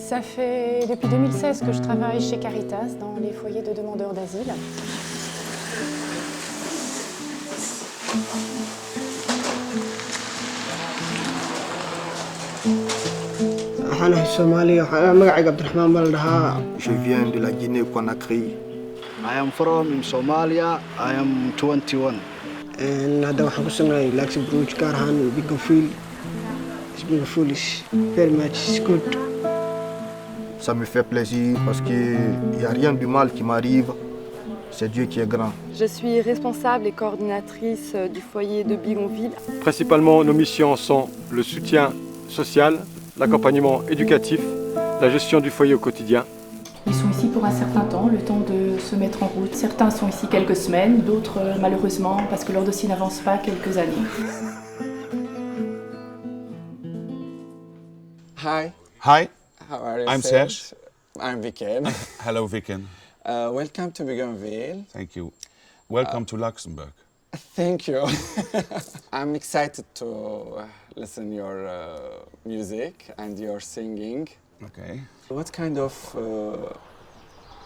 Ça fait depuis 2016 que je travaille chez Caritas dans les foyers de demandeurs d'asile. Waxaan ahay Soomaali, waxaan magacayga Cabdiraxmaan baa la dhahaa. Je viens de la Guinée-Conakry. I am from in Somalia. I am 21. Hadda waxaan ku sugnahay Luxembourg, gaar ahaan Bigonville. Bigonville is very much good. Ça me fait plaisir parce qu'il n'y a rien du mal qui m'arrive. C'est Dieu qui est grand. Je suis responsable et coordinatrice du foyer de Bigonville. Principalement, nos missions sont le soutien social, l'accompagnement éducatif, la gestion du foyer au quotidien. Ils sont ici pour un certain temps, le temps de se mettre en route. Certains sont ici quelques semaines, d'autres malheureusement, parce que leur dossier n'avance pas, quelques années. Hi. Hi. How are you? I'm Serge. I'm Viken. Hello, Viken. Welcome to Bougainville. Thank you. Welcome to Luxembourg. Thank you. I'm excited to listen your music and your singing. Okay. What kind of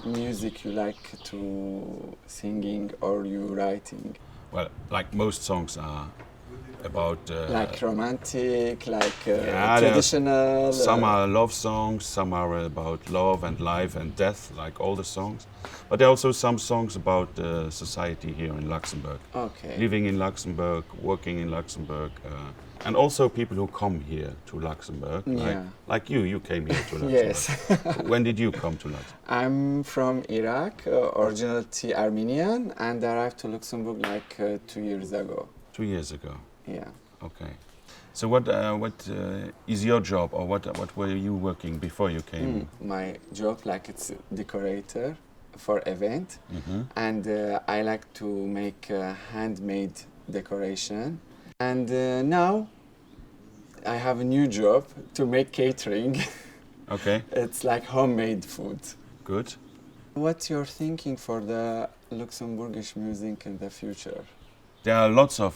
music you like to singing or you writing? Well, like most songs are about like romantic, like Yeah, traditional. Some are love songs, some are about love and life and death, like all the songs. But there are also some songs about society here in Luxembourg. Okay. Living in Luxembourg, working in Luxembourg, and also people who come here to Luxembourg. Like, Yeah. like you, you came here to Luxembourg. Yes. When did you come to Luxembourg? I'm from Iraq, originally Armenian, and arrived to Luxembourg like 2 years ago. 2 years ago. Yeah. Okay. So what is your job, or what were you working before you came? My job, like it's decorator for event, and I like to make handmade decoration. And now I have a new job to make catering. Okay. It's like homemade food. Good. What's your thinking for the Luxembourgish music in the future? There are lots of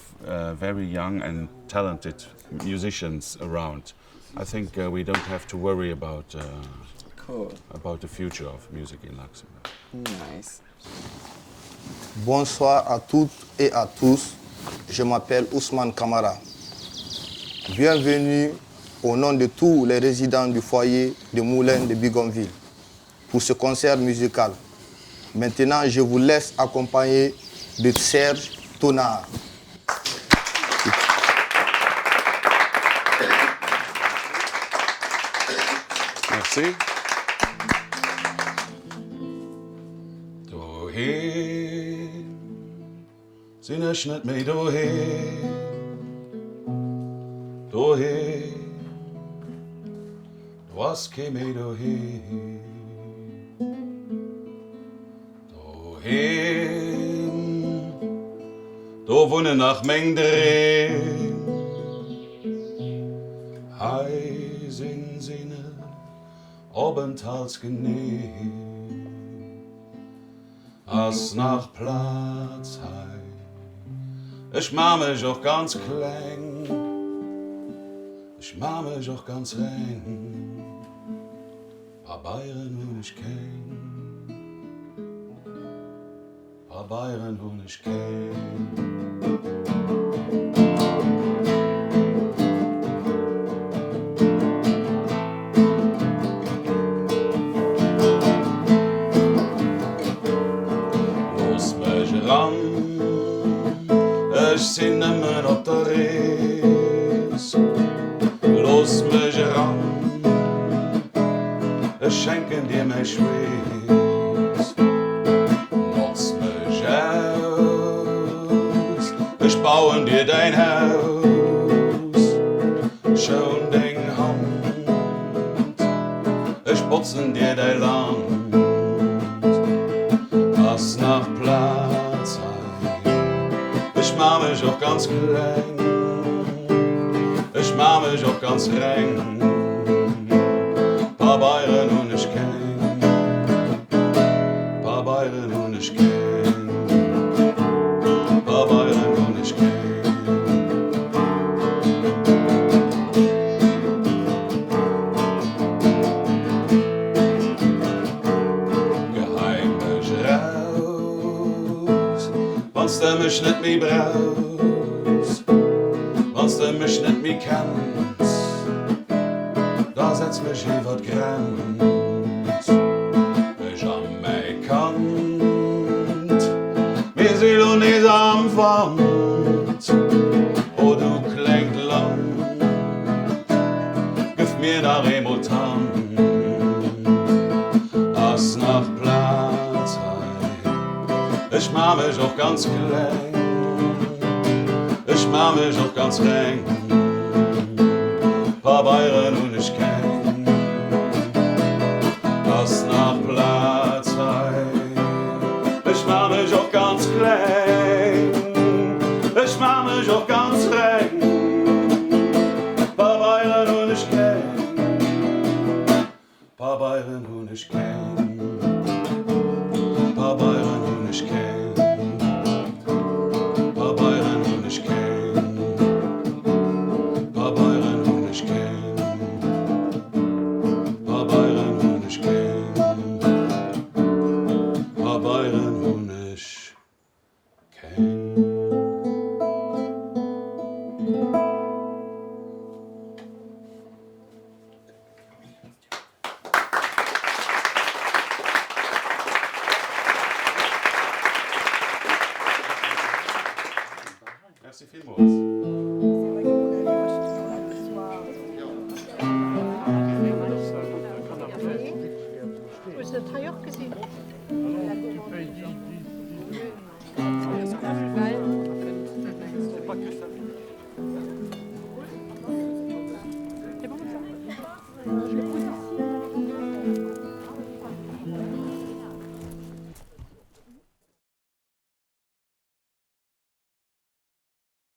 very young and talented musicians around. I think we don't have to worry Cool. about the future of music in Luxembourg. Nice. Bonsoir à toutes et à tous. Je m'appelle Ousmane Kamara. Bienvenue au nom de tous les résidents du foyer de Moulins de Bigonville pour ce concert musical. Maintenant, je vous laisse accompagner de Serge Tonard. Merci. Doheem sinn ech net méi doheem, doheem, do ass kee méi doheem, doheem, do wunnen nach meng Dreem. Hei sinn si net openthaltsgenehm. Ass nach Plaz hei? Ech ma mech och ganz kleng, ech ma mech och ganz reng, Pabeieren hunn ech keng, Pabeieren hunn ech keng. Looss mech eran, ech sinn nëmmen op der Rees. Looss mech eran, ech schenken dir mäi Schweess. Notz mech aus, ech bauen dir däin Haus. Schoun deng Hand, ech botzen dir däi Land. Ass nach Plaz hei? Ech ma mech och ganz kleng, ech ma mech och ganz reng, Pabeieren hunn ech keng, Pabeieren hunn ech keng, Pabeieren hunn ech keng. mech net méi brauchs, wann s de mech net méi kenns, da setz mech iwwer d'Grenz. Ech a mäi Kand, mir si lo nees am Wand. O du klengt Land, gëff mir nach eemol d'Hand. Ass nach Plaz hei? Ech ma mech och ganz kleng, ech ma mech och ganz reng, Pabeieren hunn ech keng. Ass nach Plaz hei? Ech ma mech och ganz kleng, ech ma mech och ganz reng, Pabeieren hunn ech keng, Pabeieren hunn ech keng.